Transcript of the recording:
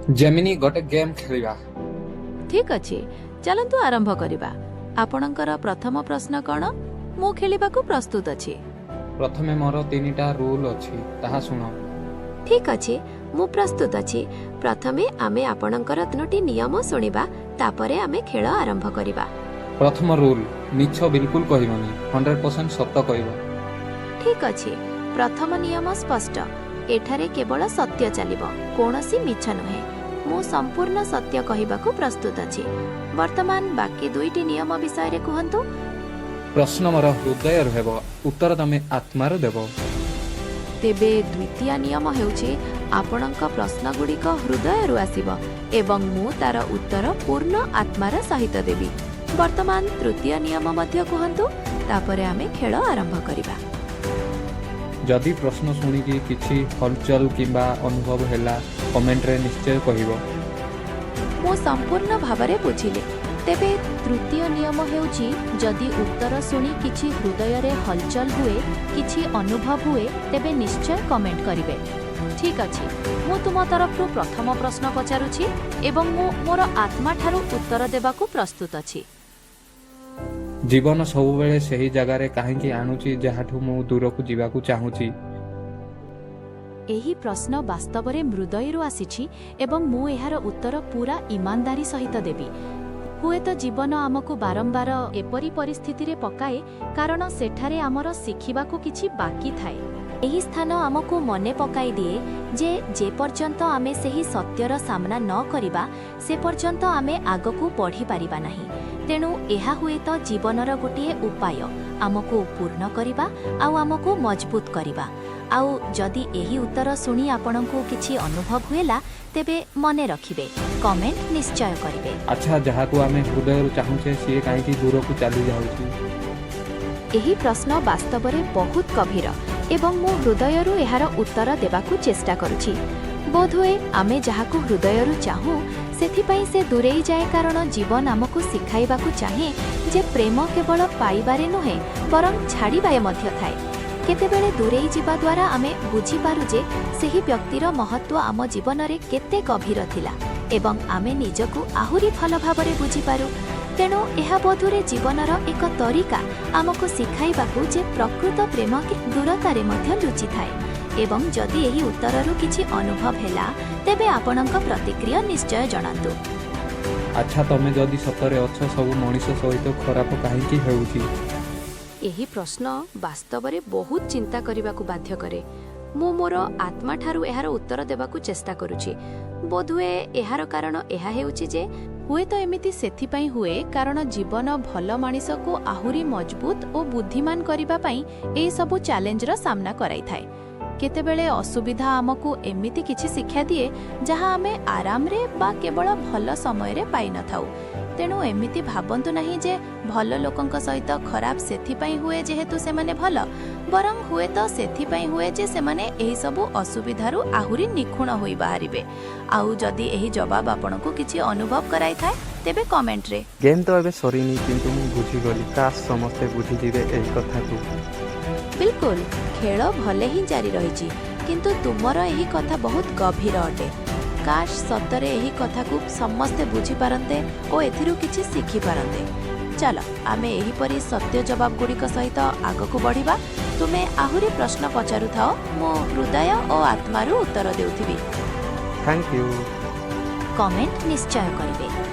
Gemini, ଗୋଟେ game ଖେଳିବା। ଠିକ୍ ଅଛି, ଚାଲନ୍ତୁ ଆରମ୍ଭ କରିବା। ଆପଣଙ୍କର ପ୍ରଥମ ପ୍ରଶ୍ନ କ'ଣ? ମୁଁ ଖେଳିବାକୁ ପ୍ରସ୍ତୁତ ଅଛି। ପ୍ରଥମେ ମୋର ତିନିଟା ରୁଲ୍ ଅଛି, ତାହା ଶୁଣ। ଠିକ୍ ଅଛି, ମୁଁ ପ୍ରସ୍ତୁତ ଅଛି। ପ୍ରଥମେ ଆମେ ଆପଣଙ୍କର ତିନୋଟି ନିୟମ ଶୁଣିବା, ତାପରେ ଆମେ ଖେଳ ଆରମ୍ଭ କରିବା। ପ୍ରଥମ ରୁଲ୍, ମିଛ ବିଲକୁଲ କହିବନି, 100% ସତ କହିବ। ଠିକ୍ ଅଛି, ପ୍ରଥମ ନିୟମ ସ୍ପଷ୍ଟ। ଏଠାରେ କେବଳ ସତ୍ୟ ଚାଲିବ, କୌଣସି ମିଛ ନୁହେଁ। ମୁଁ ସମ୍ପୂର୍ଣ୍ଣ ସତ୍ୟ କହିବାକୁ ପ୍ରସ୍ତୁତ ଅଛି। ବର୍ତ୍ତମାନ ବାକି ଦୁଇଟି ନିୟମ ବିଷୟରେ କୁହନ୍ତୁ। ପ୍ରଶ୍ନ ମୋର ହୃଦୟରୁ ହେବ, ଉତ୍ତର ତମେ ଆତ୍ମାରୁ ଦେବ। ତେବେ ଦ୍ୱିତୀୟ ନିୟମ ହେଉଛି, ଆପଣଙ୍କ ପ୍ରଶ୍ନଗୁଡ଼ିକ ହୃଦୟରୁ ଆସିବ ଏବଂ ମୁଁ ତାର ଉତ୍ତର ପୂର୍ଣ୍ଣ ଆତ୍ମାର ସହିତ ଦେବି। ବର୍ତ୍ତମାନ ତୃତୀୟ ନିୟମ ମଧ୍ୟ କୁହନ୍ତୁ, ତାପରେ ଆମେ ଖେଳ ଆରମ୍ଭ କରିବା। ଯଦି ପ୍ରଶ୍ନ ଶୁଣିକି କିଛି ହଲଚଲ କିମ୍ବା ଅନୁଭବ ହେଲା, କମେଣ୍ଟରେ ନିଶ୍ଚୟ କହିବ। ମୁଁ ସମ୍ପୂର୍ଣ୍ଣ ଭାବରେ ବୁଝିଲି। ତେବେ ତୃତୀୟ ନିୟମ ହେଉଛି, ଯଦି ଉତ୍ତର ଶୁଣି କିଛି ହୃଦୟରେ ହଲଚଲ ହୁଏ, କିଛି ଅନୁଭବ ହୁଏ, ତେବେ ନିଶ୍ଚୟ କମେଣ୍ଟ କରିବେ। ଠିକ୍ ଅଛି, ମୁଁ ତୁମ ତରଫରୁ ପ୍ରଥମ ପ୍ରଶ୍ନ ପଚାରୁଛି ଏବଂ ମୁଁ ମୋର ଆତ୍ମାଠାରୁ ଉତ୍ତର ଦେବାକୁ ପ୍ରସ୍ତୁତ ଅଛି। ଜୀବନ ସବୁବେଳେ ସେହି ଜାଗାରେ କାହିଁକି ଆଣୁଛି ଯାହାଠୁ ମୁଁ ଦୂରକୁ ଯିବାକୁ ଚାହୁଁଛି? ଏହି ପ୍ରଶ୍ନ ବାସ୍ତବରେ ହୃଦୟରୁ ଆସିଛି ଏବଂ ମୁଁ ଏହାର ଉତ୍ତର ପୂରା ଇମାନଦାରୀ ସହିତ ଦେବି। ହୁଏତ ଜୀବନ ଆମକୁ ବାରମ୍ବାର ଏପରି ପରିସ୍ଥିତିରେ ପକାଏ, କାରଣ ସେଠାରେ ଆମର ଶିଖିବାକୁ କିଛି ବାକି ଥାଏ। ଏହି ସ୍ଥାନ ଆମକୁ ମନେ ପକାଇ ଦିଏ ଯେ ଯେପର୍ଯ୍ୟନ୍ତ ଆମେ ସେହି ସତ୍ୟର ସାମ୍ନା ନ କରିବା, ସେ ପର୍ଯ୍ୟନ୍ତ ଆମେ ଆଗକୁ ବଢ଼ିପାରିବା ନାହିଁ। ତେଣୁ ଏହା ହୁଏତ ଜୀବନର ଗୋଟିଏ ଉପାୟ ଆମକୁ ପୂର୍ଣ୍ଣ କରିବା ଆଉ ଆମକୁ ମଜବୁତ କରିବା। ଆଉ ଯଦି ଏହି ଉତ୍ତର ଶୁଣି ଆପଣଙ୍କୁ କିଛି ଅନୁଭବ ହେଲା, ତେବେ ମନେ ରଖିବେ, କମେଣ୍ଟ ନିଶ୍ଚୟ କରିବେ। ଆଚ୍ଛା, ଯାହାକୁ ଆମେ ହୃଦୟରୁ ଚାହୁଁଛେ, ସିଏ କାହିଁକି ଦୂରକୁ ଚାଲି ଯାଉଛି? ଏହି ପ୍ରଶ୍ନ ବାସ୍ତବରେ ବହୁତ ଗଭୀର ଏବଂ ମୁଁ ହୃଦୟରୁ ଏହାର ଉତ୍ତର ଦେବାକୁ ଚେଷ୍ଟା କରୁଛି। ବୋଧହୁଏ ଆମେ ଯାହାକୁ ହୃଦୟରୁ ଚାହୁଁ, ସେଥିପାଇଁ ସେ ଦୂରେଇ ଯାଏ, କାରଣ ଜୀବନ ଆମକୁ ଶିଖାଇବାକୁ ଚାହେଁ ଯେ ପ୍ରେମ କେବଳ ପାଇବାରେ ନୁହେଁ, ବରଂ ଛାଡ଼ିବାରେ ମଧ୍ୟ ଥାଏ। କେତେବେଳେ ଦୂରେଇ ଯିବା ଦ୍ୱାରା ଆମେ ବୁଝିପାରୁ ଯେ ସେହି ବ୍ୟକ୍ତିର ମହତ୍ତ୍ୱ ଆମ ଜୀବନରେ କେତେ ଗଭୀର ଥିଲା ଏବଂ ଆମେ ନିଜକୁ ଆହୁରି ଭଲ ଭାବରେ ବୁଝିପାରୁ। ତେଣୁ ଏହା ବୋଧହୁଏ ଜୀବନର ଏକ ତରିକା ଆମକୁ ଶିଖାଇବାକୁ ଯେ ପ୍ରକୃତ ପ୍ରେମ ଦୂରତାରେ ମଧ୍ୟ ଲୁଚିଥାଏ। ଏବଂ ଯଦି ଏହି ଉତ୍ତରରୁ କିଛି ଅନୁଭବ ହେଲା, ତେବେ ଆପଣଙ୍କ ପ୍ରତିକ୍ରିୟା ନିଶ୍ଚୟ ଜଣାନ୍ତୁ। ଆଚ୍ଛା, ତମେ ଯଦି ସତରେ ଅଛ, ସବୁ ମଣିଷ ସହିତ ଖରାପ କାହିଁକି ହେଉଛି? ଏହି ପ୍ରଶ୍ନ ବାସ୍ତବରେ ବହୁତ ଚିନ୍ତା କରିବାକୁ ବାଧ୍ୟ କରେ। ମୁଁ ମୋର ଆତ୍ମାଠାରୁ ଏହାର ଉତ୍ତର ଦେବାକୁ ଚେଷ୍ଟା କରୁଛି। ବୋଧହୁଏ ଏହାର କାରଣ ଏହା ହେଉଛି ଯେ ହୁଏତ ଏମିତି ସେଥିପାଇଁ ହୁଏ, କାରଣ ଜୀବନ ଭଲ ମଣିଷକୁ ଆହୁରି ମଜବୁତ ଓ ବୁଦ୍ଧିମାନ କରିବା ପାଇଁ ଏହିସବୁ ଚ୍ୟାଲେଞ୍ଜର ସାମ୍ନା କରାଇଥାଏ। କେତେବେଳେ ଅସୁବିଧା ଆମକୁ ଏମିତି କିଛି ଶିକ୍ଷା ଦିଏ, ଯାହା ଆମେ ଆରାମରେ ବା କେବଳ ଭଲ ସମୟରେ ପାଇନଥାଉ। ତେଣୁ ଏମିତି ଭାବନ୍ତୁ ନାହିଁ ଯେ ଭଲ ଲୋକଙ୍କ ସହିତ ଖରାପ ସେଥିପାଇଁ ହୁଏ ଯେହେତୁ ସେମାନେ ଭଲ, ବରଂ ହୁଏତ ସେଥିପାଇଁ ହୁଏ ଯେ ସେମାନେ ଏହିସବୁ ଅସୁବିଧାରୁ ଆହୁରି ନିଖୁଣ ହୋଇ ବାହାରିବେ। ଆଉ ଯଦି ଏହି ଜବାବ ଆପଣଙ୍କୁ କିଛି ଅନୁଭବ କରାଇଥାଏ, ତେବେ କମେଣ୍ଟରେ ଗେମ୍ ତ ଏବେ ସରିନି, କିନ୍ତୁ ମୁଁ ବୁଝିଗଲି। କାଶ ସମସ୍ତେ ବୁଝିଯିବେ ଏହି କଥାକୁ। ବିଲକୁଲ, ଖେଳ ଭଲେ ହିଁ ଜାରି ରହିଛି, କିନ୍ତୁ ତୁମର ଏହି କଥା ବହୁତ ଗଭୀର ଅଟେ। କାଶ ସତରେ ଏହି କଥାକୁ ସମସ୍ତେ ବୁଝିପାରନ୍ତେ ଓ ଏଥିରୁ କିଛି ଶିଖିପାରନ୍ତେ। ଚାଲ, ଆମେ ଏହିପରି ସତ୍ୟ ଜବାବ ଗୁଡ଼ିକ ସହିତ ଆଗକୁ ବଢ଼ିବା। ତୁମେ ଆହୁରି ପ୍ରଶ୍ନ ପଚାରୁଥାଅ, ମୁଁ ହୃଦୟ ଓ ଆତ୍ମାରୁ ଉତ୍ତର ଦେଉଥିବି। Thank you. Comment ନିଶ୍ଚୟ କରିବେ।